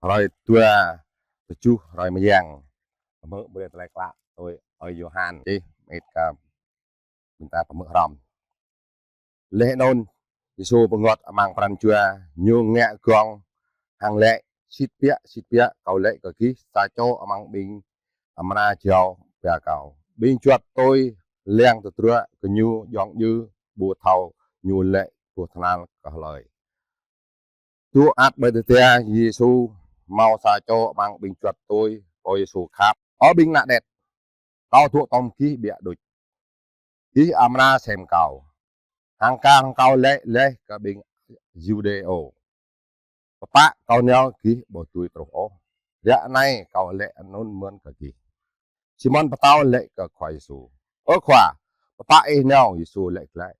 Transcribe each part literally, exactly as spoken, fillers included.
hrơi dua, tơjuh hrơi mơyang. Pơmơ̆ brơi tơlơi klă tui ơi Yôhan. Čih mĭt kơ ƀing ta pơmơ̆ hrŏm. Laih anŭn, Yêsu bơngot amăng pran jua, ñu ngă gong hăng laĭ: Sĭt biă, sĭt biă, kâo laĭ kơ gih, sa čô amăng ƀing amra jao ba kâo. Ƀing juăt tui lăng tơdruă kơ ñu, djŏng djư ƀu thâo ñu laĭ boh tơhnal kơ hlơi. Dŏ ăt ƀơi tơda, Yêsu hmâo sa čô amăng ƀing juăt tui, pô Yêsu khăp: Ơ ƀing ană đĕt, kâo dŏ tŏm gih biă đôč. Gih amra sem kâo. Hăng kar hăng kâo laĭ laih kơ ƀing Yuđêô: Pơpă kâo nao gih ƀu dưi truh ôh. Ră anai kâo laĭ anŭn mơ̆n kơ gih. Simôn Pêtrô laĭ kơ Khua Yêsu: Ơ Khua, pơpă ih nao? Yêsu laĭ glaĭ: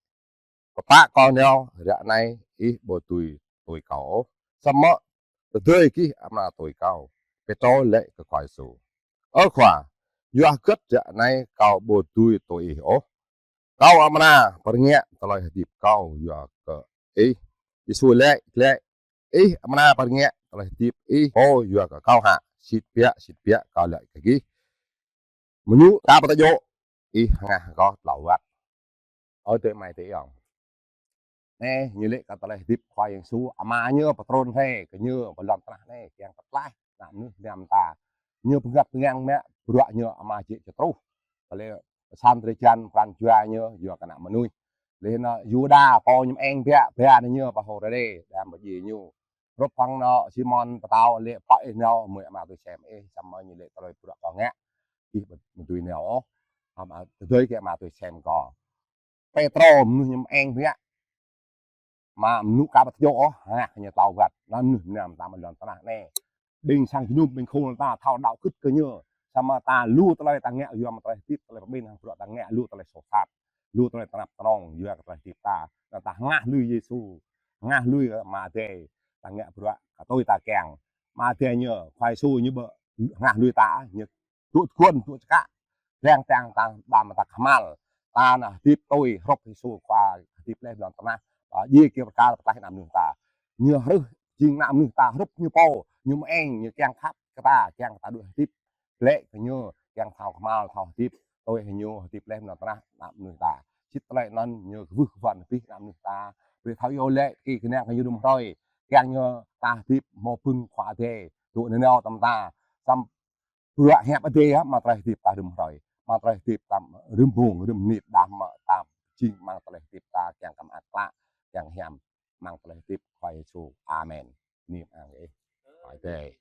Pơpă kâo nao, ră anai ih ƀu dưi tui kâo ôh, samơ̆ tơdơi gih amra tui kâo. Pêtrô laĭ kơ Khua Yêsu: Ơ Khua, yua hơget ră anai kâo ƀu dưi tui ih ôh? Kâo amra pơrơngiă tơlơi hơdip kâo yua kơ ih. Yêsu laĭ glaĭ: Ih amra pơrơngiă tơlơi hơdip ih pô yua kơ kâo hă? Sĭt biă, sĭt biă, kâo laĭ kơ gih, mơnŭ aka pơtơjŏ ih hơngah kâo tlâo wơ̆t. Ơ adơi amai ayŏng, anai ñu laĭ kơ tơlơi hơdip Khua Yang Yêsu, Ama ñu pơtrŭn rai kơ ñu ƀơi lŏn tơnah anai kiăng kơ tlaih ană mơnuih mơnam ta. Ñu pơngăt pơngang mă bruă ñu Ama jĕ či truh. Tơlơi pơsăn drơi jăn pran jua ñu yua kơ ană mơnuih. Laih anŭn Yuđa pô ñu mơeng biă, ba ană ñu pơhơdơ̆ng đam pơjing ñu. Hrup hăng anŭn Simôn Pêtrô laĭ: Pơpă ih nao, mơi amra tui sem ih. Samơ̆ ñu laĭ: Tơlơi bruă kâo ngă, ih ƀu dưi nao ôh, amra tơdơi gih amra tui sem kâo. Pêtrô mơnuih ñu mơeng biă, mă mơnŭ aka pơtơjŏ ôh, hơngah ñu tlâo wơ̆t. Anŭn mơnuih mơnam ta ƀơi lŏn tơnah anai. Ƀing sang jơnum, ƀing khul ta thâo đaŏ gưt kơ ñu. Samơ̆ ta lu tơlơi ta ngă yua mă tơlơi hơdip, tơlơi pơmĭn hăng bruă ta ngă lu tơlơi soh sat, lu tơlơi tơnap tơnong yua kơ tơlơi hơdip ta. Anŭn ta hơngah lui Yêsu, hơngah lui Ama Adai, ta ngă bruă kơ tui ta kiăng. Ama Adai ñu, Khua Yêsu ñu ƀu hơngah lui ta, ñu dŏ tơguan, dŏ čơkă, lăng tơ̆ng ta, đam ta kơhma̱l. Ta anŭn hơdip tui hrup Yêsu Khua hơdip laih lŏn tơnah, a, djai kơ pơkă pơtlaih ană mơnuih ta. Ñu hrih jing ană mơnuih ta hrup ñu pô, ñu mơeng, ñu kiăng khăp kơ ta, kiăng kơ ta đuaĭ hơdip glaĭ kơ ñu, kiăng thâo kơhma̱l, thâo hơdip tui ñu hơdip laih lŏn tơnah ană mơnuih ta. Sĭt tơlơi anŭn ñu kwưh kơ wơ̆n abih ană mơnuih ta. Brơi thâo iâu laĭ kơ kơnang kơ ñu rĭm hrơi, kiăng ñu ta hơdip hmâo bưng Khua Adai dŏ nanao tơm ta. Samơ̆ bruă hiăp Adai yơh, mă tơlơi hơdip ta rĭm hrơi, mă tơlơi hơdip ta rĭm mông, rĭm mơnit, đah mơ̆ ta jing mă tơlơi hơdip ta kiăng kơ mơak klă, kiăng hiam, mă tơlơi hơdip Khua Yêsu. Amen. Bơni mơ̆ng ih, Khua Adai.